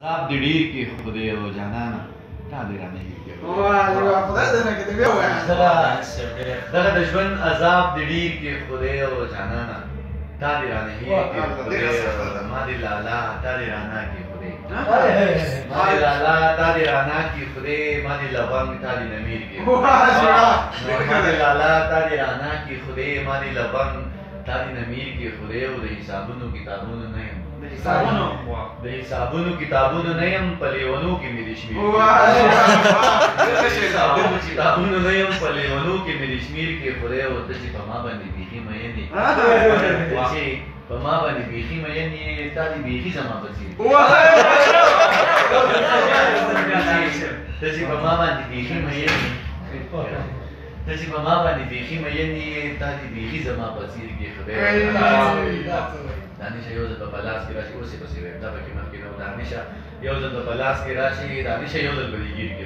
عذاب دې ډېر کې خدای او جانانه تا دې رانه هېر کړي. واه واه، خدای دې نه کړي، بیا وایه. دغه د ژوند عذاب دې ډېر کې خدای او جانانه تا دې رانه هېر کړي خدای. ما دې لالا تا دې رانا کې خدای، ما دې لالا تا دې رانا کې خدای، ما دې لونګ تا دې نمیر کې، ما دې لالا تا دې رانا کې خدای، ما دې لونګ تا دې نمیر کې خدای. او د حسابونو کتابونو نه یم، د حسابونو کتابونو نه یم، په لیونو کې مې دې شمیر، حسابونو کتابونو نه یم، په لیونو کې مې دې شمیر کې خدای. او ته چې په ما باندې بیخي مین یې، ته چې په ما باندې بیخي مین یې، تا دې بیخي زما په څېر، ته چې په ما باندې بیخي مین یې، ته چې په ما باندې بیخي مین یې، تا دې بیخي زما په څېر کې خدای. دانشه یو ځل په لاس کې راشي، اوس یې پسې وایم، دا پکې مخکې نه و. دانشه یو ځل په لاس کې راشي، دانشه یو ځل به دې ګیر کې.